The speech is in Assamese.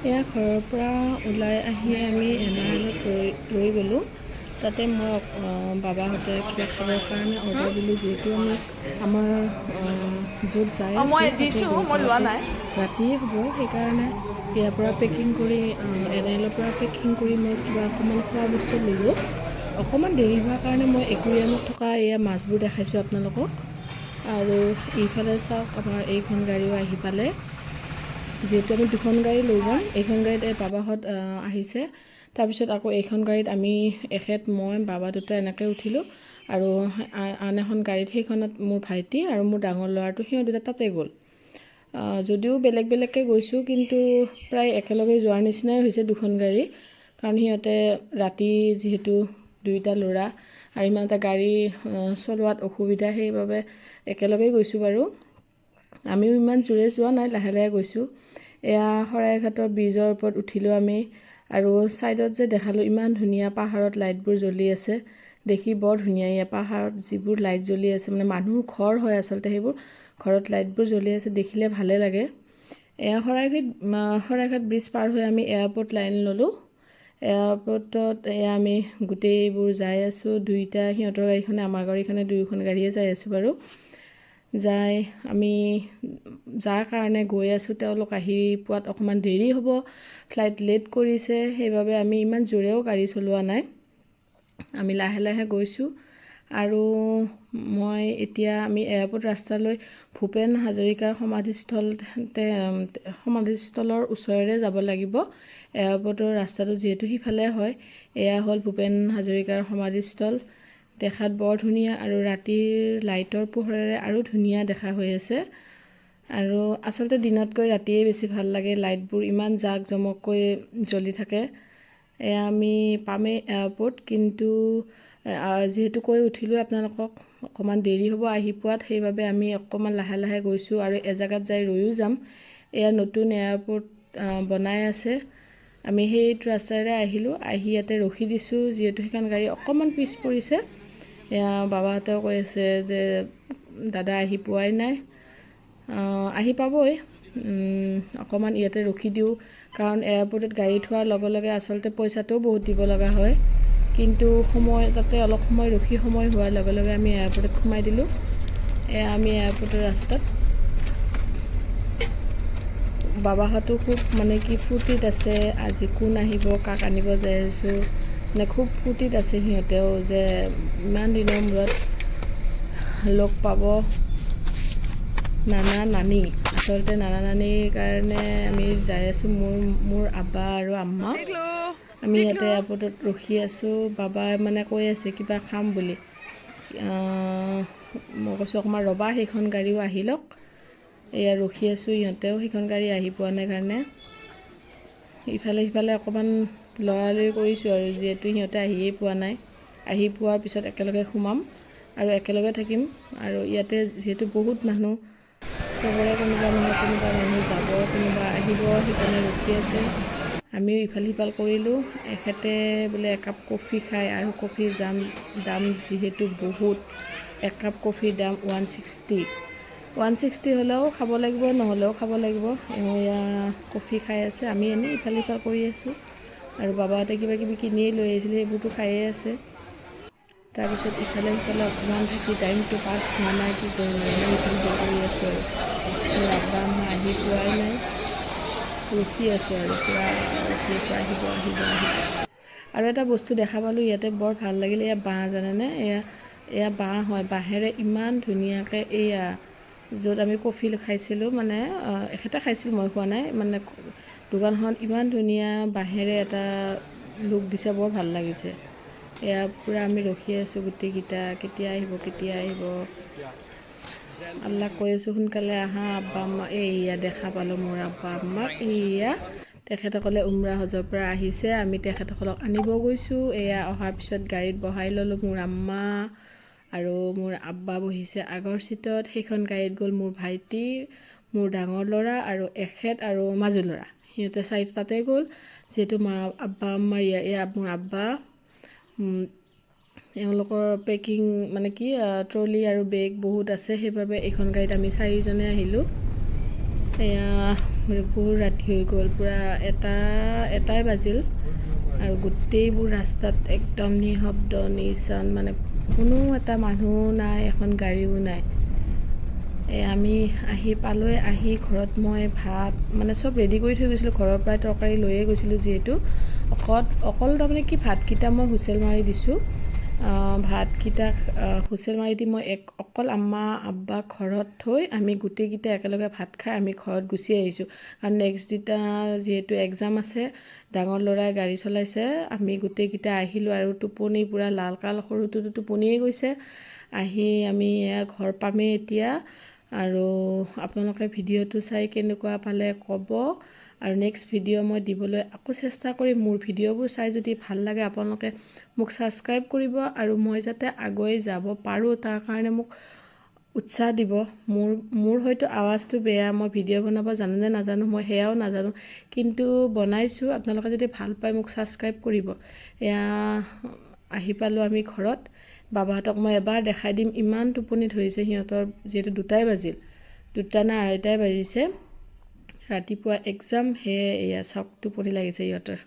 এয়া ঘৰৰ পৰা ওলাই আহি আমি এন আৰ এলত ৰৈ ৰৈ গ'লোঁ। তাতে মই বাবাহঁতে কিবা খাবৰ কাৰণে অৰ্ডাৰ দিলোঁ, যিহেতু আমি আমাৰ য'ত যাই অঁ, মই আছোঁ তাতে দিছোঁ, গৈ মই লোৱা পাওঁতে নাই। ৰাতিয়ে হ'ব। সেইকাৰণে ইয়াৰ পৰা পেকিং কৰি, এন আৰ এলৰ পৰা পেকিং কৰি মই কিবা অকণমান খোৱা বস্তু ল'লোঁ। অকণমান দেৰি হোৱাৰ কাৰণে মই একুৰিয়ামত থকা এয়া মাছবোৰ দেখাইছোঁ আপোনালোকক। আৰু এইফালে চাওক, আমাৰ এইখন গাড়ীও আহি পালে। যিহেতু আমি দুখন গাড়ী লৈ যাম, এইখন গাড়ীত এই বাবাহঁত আহিছে। তাৰপিছত আকৌ এইখন গাড়ীত আমি, এখেত, মই, বাবা দুটা এনেকৈ উঠিলোঁ। আৰু আন এখন গাড়ীত, সেইখনত মোৰ ভাইটি আৰু মোৰ ডাঙৰ ল'ৰাটো, সিহঁত দুটা তাতে গ'ল। যদিও বেলেগ বেলেগকৈ গৈছোঁ, কিন্তু প্ৰায় একেলগে যোৱাৰ নিচিনাই হৈছে দুখন গাড়ী। কাৰণ সিহঁতে ৰাতি যিহেতু দুয়োটা ল'ৰা আৰু ইমান এটা গাড়ী চলোৱাত অসুবিধা, সেইবাবে একেলগেই গৈছোঁ বাৰু। আমিও ইমান জোৰে যোৱা নাই, লাহে লাহে গৈছোঁ। এয়া শৰাইঘাটৰ ব্ৰিজৰ ওপৰত উঠিলোঁ আমি। আৰু ছাইডত যে দেখালোঁ, ইমান ধুনীয়া পাহাৰত লাইটবোৰ জ্বলি আছে, দেখি বৰ ধুনীয়া। এয়া পাহাৰত যিবোৰ লাইট জ্বলি আছে, মানে মানুহৰ ঘৰ হয় আচলতে, সেইবোৰ ঘৰত লাইটবোৰ জ্বলি আছে, দেখিলে ভালে লাগে। এয়া শৰাইঘাট শৰাইঘাট ব্ৰিজ পাৰ হৈ আমি এয়াৰপৰ্ট লাইন ল'লোঁ। এয়াৰপৰ্টত এয়া আমি গোটেইবোৰ যাই আছোঁ। দুইটা, সিহঁতৰ গাড়ীখনে, আমাৰ গাড়ীখনে, দুয়োখন গাড়ীয়ে যাই আছোঁ বাৰু। যাই আমি যাৰ কাৰণে গৈ আছোঁ, তেওঁলোক আহি পোৱাত অকণমান দেৰি হ'ব, ফ্লাইট লেট কৰিছে। সেইবাবে আমি ইমান জোৰেও গাড়ী চলোৱা নাই, আমি লাহে লাহে গৈছোঁ। আৰু মই এতিয়া আমি এয়াৰপৰ্ট ৰাস্তালৈ ভূপেন হাজৰিকাৰ সমাধিস্থলৰ ওচৰেৰে যাব লাগিব। এয়াৰপৰ্টৰ ৰাস্তাটো যিহেতু সিফালে হয়। এয়া হ'ল ভূপেন হাজৰিকাৰ সমাধিস্থল। দেখাত বৰ ধুনীয়া আৰু ৰাতিৰ লাইটৰ পোহৰেৰে আৰু ধুনীয়া দেখা হৈ আছে। আৰু আচলতে দিনতকৈ ৰাতিয়ে বেছি ভাল লাগে, লাইটবোৰ ইমান জাক জমককৈ জ্বলি থাকে। এয়া আমি পামেই এয়াৰপৰ্ট, কিন্তু যিহেতু কৈ উঠিলোঁ আপোনালোকক, অকণমান দেৰি হ'ব আহি পোৱাত, সেইবাবে আমি অকণমান লাহে লাহে গৈছোঁ আৰু এজেগাত যাই ৰৈও যাম। এয়া নতুন এয়াৰপৰ্ট বনাই আছে। আমি সেইটো ৰাস্তাৰে আহিলোঁ, আহি ইয়াতে ৰখি দিছোঁ, যিহেতু সেইখন গাড়ী অকণমান পিছ পৰিছে। এয়া বাবাহঁতেও কৈ আছে যে দাদা আহি পোৱাই নাই, আহি পাবই, অকণমান ইয়াতে ৰখি দিওঁ। কাৰণ এয়াৰপৰ্টত গাড়ী থোৱাৰ লগে লগে আচলতে পইচাটোও বহুত দিব লগা হয়। কিন্তু সময় তাতে অলপ সময় ৰখি সময় হোৱাৰ লগে লগে আমি এয়াৰপৰ্টত সোমাই দিলোঁ। এয়া আমি এয়াৰপৰ্টৰ ৰাস্তাত। বাবাহঁতো খুব মানে কি ফূৰ্তিত আছে, আজি কোন আহিব, কাক আনিব যাই আছোঁ, মানে খুব ফূৰ্তিত আছে সিহঁতেও যে ইমান দিনৰ মূৰত লগ পাব নানা নানী। আচলতে নানা নানীৰ কাৰণে আমি যাই আছোঁ, মোৰ আব্বা আৰু আম্মা। আমি ইয়াতে এয়াৰপৰ্টত ৰখি আছোঁ। বাবাই মানে কৈ আছে কিবা খাম বুলি। মই কৈছোঁ, অকণমান ৰ'বা, সেইখন গাড়ীও আহি লওক। এয়া ৰখি আছোঁ, ইহঁতেও সেইখন গাড়ী আহি পোৱা নাই কাৰণে ইফালে সিফালে অকণমান লৰালৰি কৰিছোঁ আৰু, যিহেতু সিহঁতে আহিয়ে পোৱা নাই। আহি পোৱাৰ পিছত একেলগে সোমাম আৰু একেলগে থাকিম। আৰু ইয়াতে যিহেতু বহুত মানুহ, চবৰে কোনোবা নহয় কোনোবা মানুহ যাব, কোনোবা আহিব, সেইকাৰণে ৰখি আছে। আমিও ইফাল সিফাল কৰিলোঁ। এখেতে বোলে একাপ কফি খায় আৰু কফিৰ দাম যিহেতু বহুত, একাপ কফিৰ দাম 160। 160 হ'লেও খাব লাগিব, নহ'লেও খাব লাগিব। এওঁ এয়া কফি খাই আছে, আমি এনেই ইফাল সিফাল কৰি আছোঁ। আৰু বাবাহঁতে কিবা কিবি কিনিয়েই লৈ আহিছিলে, সেইবোৰতো খায়ে আছে। তাৰপিছত ইফালে সিফালে অকণমান থাকি টাইমটো পাছ হোৱা নাই, কি কৰিম আৰু, এনেই ইফাল সিফাল কৰি আছোঁ। আৰু মোৰ আব্বা আম্মা আহি পোৱাই নাই, ৰখি আছোঁ আৰু পূৰা ৰখি আছোঁ, আহিব, আহিব, আহিব। আৰু এটা বস্তু দেখা পালোঁ ইয়াতে, বৰ ভাল লাগিল। এয়া বাঁহ, জানেনে? এয়া বাঁহ হয়। বাঁহেৰে ইমান ধুনীয়াকৈ এয়া য'ত আমি কফি খাইছিলোঁ, মানে এখেতে খাইছিল, মই খোৱা নাই, মানে দোকানখনত ইমান ধুনীয়া বাঁহেৰে এটা লুক দিছে, বৰ ভাল লাগিছে। এয়া পূৰা আমি ৰখি আছোঁ গোটেইকেইটা, কেতিয়া আহিব, কেতিয়া আহিব। আল্লাক কৈ আছোঁ, সোনকালে আহা আব্বা আম্মা। এইয়া দেখা পালোঁ মোৰ আব্বা আম্মাক। এইয়া তেখেতসকলে উমৰা হজৰ পৰা আহিছে, আমি তেখেতসকলক আনিব গৈছোঁ। এয়া অহাৰ পিছত গাড়ীত বহাই ল'লোঁ। মোৰ আম্মা আৰু মোৰ আব্বা বহিছে আগৰ চিটত। সেইখন গাড়ীত গ'ল মোৰ ভাইটি, মোৰ ডাঙৰ ল'ৰা আৰু এখেত আৰু মাজু ল'ৰা, সিহঁতে চাৰিটা তাতে গ'ল। যিহেতু মা আব্বা আম্মাৰ এয়া মোৰ আব্বা, এওঁলোকৰ পেকিং, মানে কি, ট্ৰলি আৰু বেগ বহুত আছে, সেইবাবে এইখন গাড়ীত আমি চাৰিজনে আহিলোঁ। এয়া বহুত ৰাতি হৈ গ'ল, পূৰা 1টা 1টাই বাজিল আৰু গোটেইবোৰ ৰাস্তাত একদম নিশব্দ, নিচান, মানে কোনো এটা মানুহ নাই, এখন গাড়ীও নাই। এই আমি আহি পালোঁৱে। আহি ঘৰত মই ভাত মানে চব ৰেডি কৰি থৈ গৈছিলোঁ। ঘৰৰ পৰাই তৰকাৰী লৈয়ে গৈছিলোঁ যিহেতু। অকল অকল তাৰমানে কি, ভাতকেইটা মই হুইচেল মাৰি দিছোঁ। ভাতকেইটা হুইচেল মাৰি দি মই অকল আম্মা আব্বাক ঘৰত থৈ আমি গোটেইকেইটা একেলগে ভাত খাই আমি ঘৰত গুচি আহিছোঁ। কাৰণ নেক্সট দিনা যিহেতু এক্সাম আছে, ডাঙৰ ল'ৰাই গাড়ী চলাইছে। আমি গোটেইকেইটা আহিলোঁ আৰু টোপনি পূৰা লাল কাল, সৰুটোতো টোপনিয়ে গৈছে। আহি আমি এয়া ঘৰ পামেই এতিয়া। আৰু আপোনালোকে ভিডিঅ'টো চাই কেনেকুৱা পালে ক'ব আৰু নেক্সট ভিডিঅ' মই দিবলৈ আকৌ চেষ্টা কৰিম। মোৰ ভিডিঅ'বোৰ চাই যদি ভাল লাগে, আপোনালোকে মোক ছাবস্ক্ৰাইব কৰিব আৰু মই যাতে আগুৱাই যাব পাৰোঁ, তাৰ কাৰণে মোক উৎসাহ দিব। মোৰ হয়তো আৱাজটো বেয়া, মই ভিডিঅ' বনাব জানোনে নাজানো, মই সেয়াও নাজানো, কিন্তু বনাইছোঁ। আপোনালোকে যদি ভাল পায়, মোক ছাবস্ক্ৰাইব কৰিব। এয়া আহি পালোঁ আমি ঘৰত। বাবাহঁতক মই এবাৰ দেখাই দিম। ইমান টোপনি ধৰিছে সিহঁতৰ, যিহেতু 2টাই বাজিল, 2টা নে 2:30টাই বাজিছে। ৰাতিপুৱা এক্সাম, সেয়ে এয়া চাওক, টোপনি লাগিছে সিহঁতৰ।